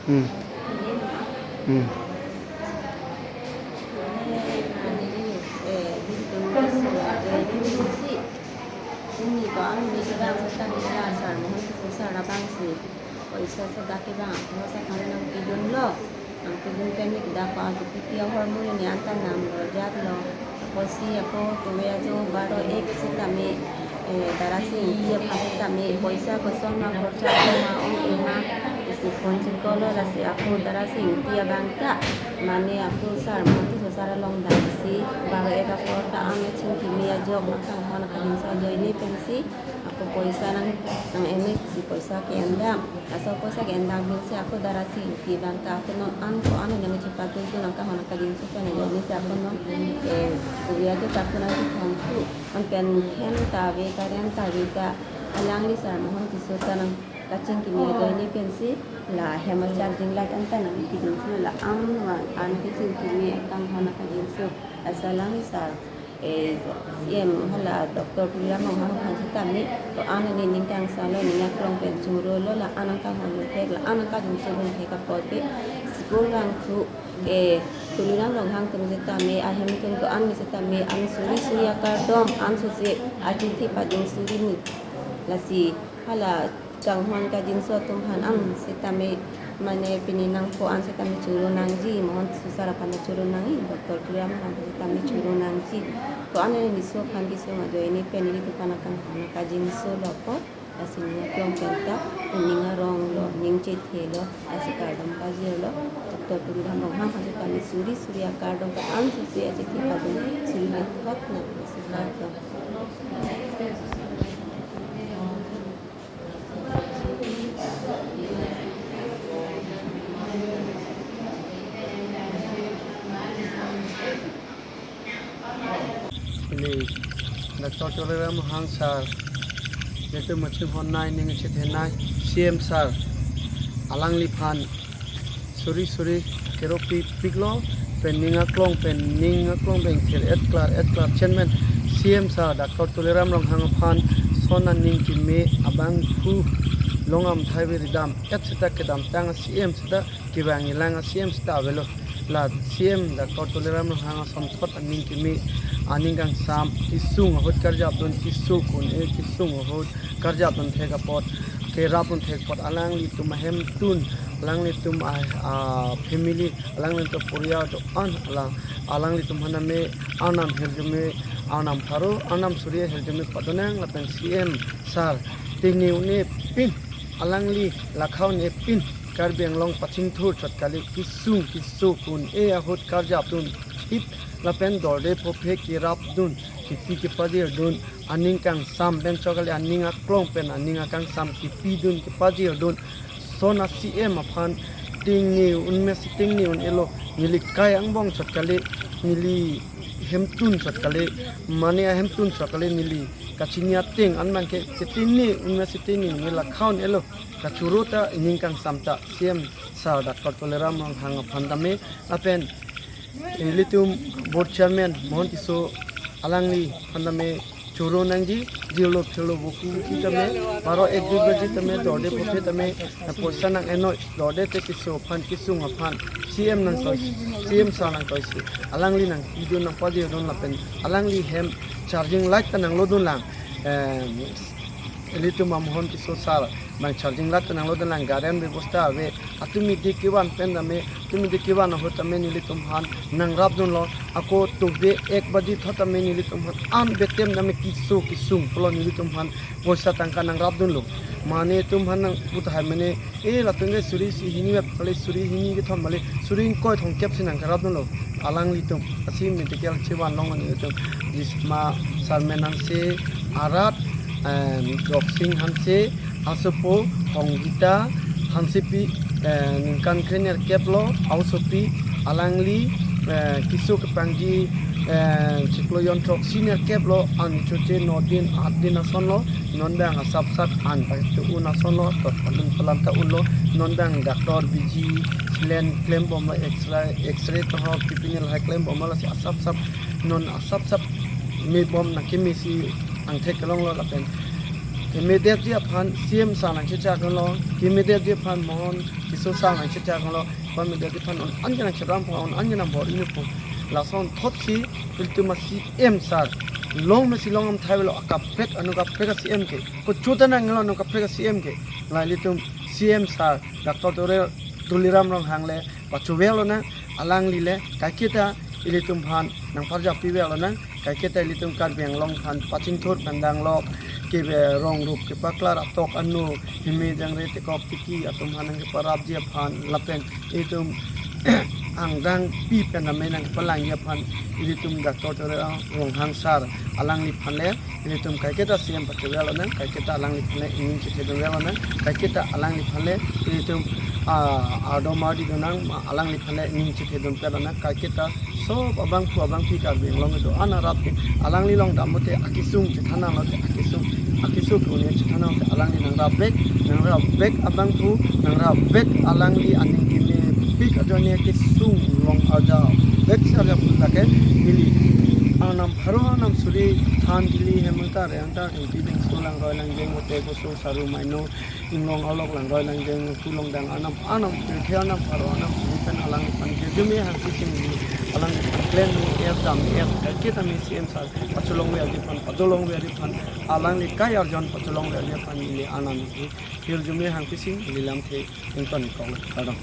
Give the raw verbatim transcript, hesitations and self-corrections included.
Hmm. Hmm. Poisa so dak kevang, poisa kami nangpidunlo. Nangpidun pen ni kedak pa, kepi pi ahormu ni anta namlo jatlo. Apotsi ako kove ajo baro ek sitame, eh, Darasing Ingti aphan sitame poisa kosonma khorcha koma ong-e ma isi phone chingkolo, lasi ako Darasing Ingti abang ta, mane ako sar, Mohan Tisso sar along damsi baro ek apor ta an chingkimi ajok nangkanghon akajinso ajoine pensi ako poisa nang, nang-emesi poisa ke-endam. Laso poisa ke-endam pensi ako Darasing Ingti abang ta ako non an ko-an nangchepatun tu nangkanghon akajinso pen ajoine si ako non, eh, kove ajo ta ako nangkethong tu. An pen hem ta ave, current ta ave ta, alangli sar Mohan Tisso ta nangkachingkimi ajoine pensi la hem a-charging light anta nangpidun tu la an vang an kachingkimi kanghon akajinso. Lasi alangli sar, eh, C M hala Doctor Tuliram Ronghang aphan sitame, to an neli ning kangsalo, ning aklong pen chorolo, la an nangkanghon thek, la an nangkajinso dun thek apot pe, school vang thu, eh, Tuliram Ronghang atum sitame, ahem atum to an sitame, an suri suri akardom, an sose achithi padun suri ni. Lasi hala kanghon kajinso atum aphan an sitame, mane pini nangpo an sitame choro nangji, Mohan Tisso sar aphan choro nangji, Doctor Tuliram aphan sitame choro nangji. To an neli riso aphan kesung ajoine pen nelitum aphan kanghon kajinso lo apot, lasi ning aklong pen ta, ning aronglo, ning chethelo, lasi kardom pajirlo, Doctor Tuliram Ronghang aphan sitame suri suri akardom, ta an sose achithi padun suri le thot na, lasi kardom. Pini Doctor Tuliram Ronghang sar, nelitum machinghonnei, ning chethenei C M sar, alangliphan suri suri keropi piklo, pen ning aklong, pen ning aklong pen thir et klar et klar chairman C M sar Doctor Tuliram Ronghang aphan son aning keme abangphu, long amthai ve ridam et seta kedamtang C M seta kevang ilang a-C M seta avelo. La C M Doctor Tuliram Ronghang asonthot aning keme, aning kangsam, kesung ahut karjapdun, keso kun-e, kesung ahut karjapdun thek apot, kerapdun thek apot, alanglitum ahemtun, alanglitum a, a family, alanglitum porial do-an, alang, alanglitum aphan tame arnam hirjume, arnam pharo, arnam suri ahirjume padonang, lapen C M sar, tengne un-e pin, alangli lakha un-e pin, Karbi Anglong pachingthur chot kali, kesung keso kun-e ahut karjapdun thip, lapen dorde phophe kerapdun, kepi kepajirdun, aning kangsam pen chot kali, aning aklong pen aning akangsam kepidun kepajirdun, son a-C M aphan tengne un mesi tengne un-elo, neli kai angbong chot kali, neli hemtun chot kali, mane ahemtun chot kali, neli kachini ateng an abangke, ketengne un mesi tengne un-e, lakha un-elo, kachoro ta, ning kangsam ta, C M sar Doctor Tuliram Ronghang aphan tame, lapen nelitum board chairman Mohan Tisso alangli aphan tame choro nangji, jirlo phirlo voku sitame, baro ek dui baji tame, dorde phophe tame, poisa nang-enoi, dorde te keso aphan, kesung aphan, C M nangtoi, C M sar nangtoisi, alangli nangpidun nangpajirdun lapen alangli hem charging light ta nanglodun lang, eh, ilitum a Mohan Tisso sar abang charging light ta nanglodun lang, current bebosta ave, atum ide kevan pen tame, atum ide kevan ahut tame nelitum aphan nangrapdunlo, ako tove ek baji thot tame nelitum aphan an betem tame keso kesung pulo, nelitum aphan poisa tangka nangrapdunlo. Mane atum aphan nangpu tahai mane, e latum ke suri isi hini vet kali, suri hini kethom kali, suri ingkoi thomkep si nangkarapdunlo alanglitum. Lasi medical chevan long nelitum Jisma Sarmen Hanse arat, em, Doksing Hanse, asopo Hongita Hansepi, eh, ningkan krenerkep lo, aosopi, alangli, eh, keso kepangji, eh, chiklo jon throksi nerkep lo, an choche no din, aat din asonlo, non abang asapsap an pai tu un asonlo, tot palun palam ta unlo, non abang doctor biji, selen klembomlo, X-ray, X-ray tohok, kipini lahai klembomlo, lasi asapsap, non asapsap mebom nangkemesi angthek kelonglo lapen Hemedetji aphan C M sir nangchechak lo, hemedetji aphan Mohon Tisso sir nangchechak lo, hemedetji aphan un-an ke nangcheram pon, un-an ke nangbor-i pon. Lason thotsi ilitum a-C M sir, long mesi long amthai lo, akaprek, ano kaprek a-C M ke. Kochot nanglo ano kaprek a-C M ke. La ilitum C M sir, Doctor Tule-, Tuliram Ronghang le, pachuvek lonang, alangli le, kaiketa ilitum aphan nangparjap pivek lonang, kaiketa ilitum Karbi Anglong aphan pachingthur pandang lo, ke be rong rup kepaklar atok ano, heme jangre tekok tiki atum aphan nangkeparapji aphan, lapen ilitum angdang pi pen name nangkepalangji aphan, ilitum Doctor Tuliram Ronghang sir, alangli aphan le, ilitum kaiketa C M pachuvek lonang, kaiketa alangli aphan le ining chethedun vek lonang, kaiketa alangli aphan le ilitum, ah, ardom ardi donang, ma alangli aphan le ining chethedun pet lonang, kaiketa sob abangphu abangpi Karbi Anglong kedo-an arap ke alangli along dam mate akesung chethan nanglo te akesung, akeso ke-un-e chethan nanglo te alangli nangrapvek, nangrapvek abangphu, nangrapvek alangli aning kemepik ajoine kesung along arjapvek si arjap pun lake neli Arnam pharo, Arnam suri, than, thili, hem angtar, re angtar, thengpi, thengso, langroi langjeng, mate koso, saru maino, inglong arlok, langroi langjeng, pulongdang Arnam, Arnam pirthe, Arnam pharo, Arnam suri pen alangphan ke jume hangsi sing, alangphan klem ni er dam ni er kaiketa me C M sir pacholongverji aphan, pacholongverji aphan, alangli kai arjon pacholongverji aphan neli Arnam ke hirjume hangsi sing neli lamthe ington kong kardom.